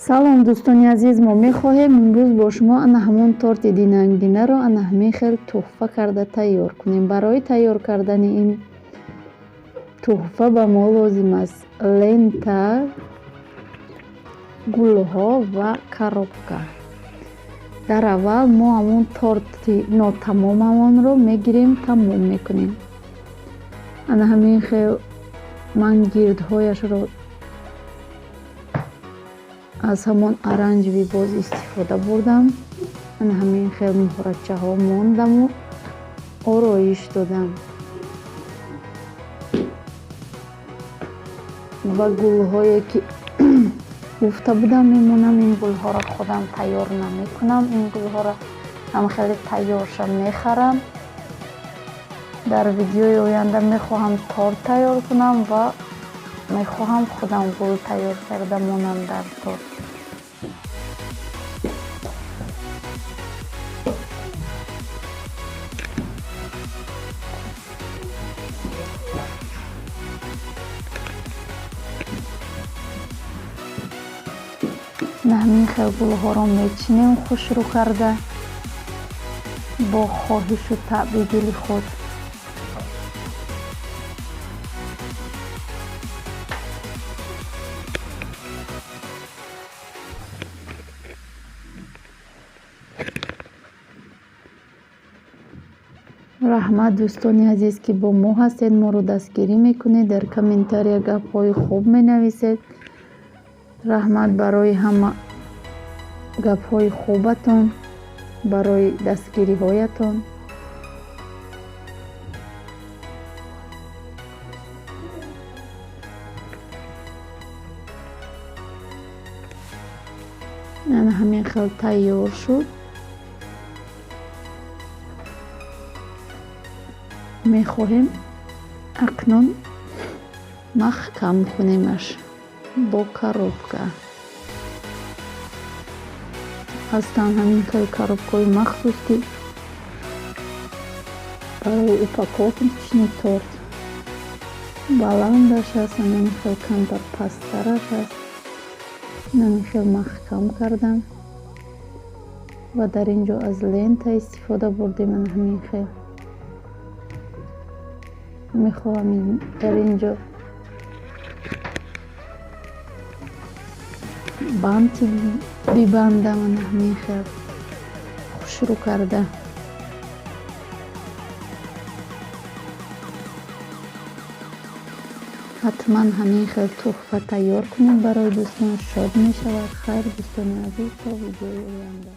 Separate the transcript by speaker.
Speaker 1: Салом, дӯстони азиз. Мо мехоҳем имрӯз бо шумо ана ҳамон торти динангинаро ана ҳамин хел тӯҳфа карда тайёр кунем. Барои тайёр кардани ин тӯҳфа ба мо лозим аст лента, гулҳо ва коробка. Дар аввал мо ҳамон торти нотамомамонро мегирем, тамом мекунем. Ана ҳамин хел ман гирдҳояшро аз ҳамон оранжевый боз истифода бурдам. Ана ҳамин хел муҳрачаҳо мондаму ороиш додам ва гулҳое ки гуфта будам, мемонам. Ин гулҳоро худам тайёр намекунам, ин гулҳоро ҳам хеле тайёрша мехарам. Дар видеои оянда мехоҳам торт тайёр кунам ва мехоҳам худам гул тайёр карда монам дар торт. Ҳамин хел гулҳоро мечинем, хушрӯ карда, бо хоҳишу таъби дили худ. Раҳмат, дӯстони азиз, ки бо мо ҳастед, моро дастгирӣ мекунед, дар комментария гапҳои хуб менависед. Раҳмат барои ҳама гапҳои хубатон, барои дастгириҳоятон. Ана ҳамин хел тайёр шуд. Мехоҳем акнун маҳкам кунемаш бо коробка. Ҳастанд ҳамин хел коробкаҳои махсус, ки барои упаковочный торт баландаш аст, ҳамин хел камтар пасттараш аст. Ҳамин хел маҳкам кардам ва дар ин ҷо аз лента истифода бурдем. Ана ҳамин хел мехоҳам дар ин ҷо банти бибандам, ана ҳамин хел хушрӯ карда. Ҳатман ҳамин хел тӯҳфа тайёр кунед барои дӯстон, шод мешавад. Хайр, дӯстони азиз, то видеои оянда.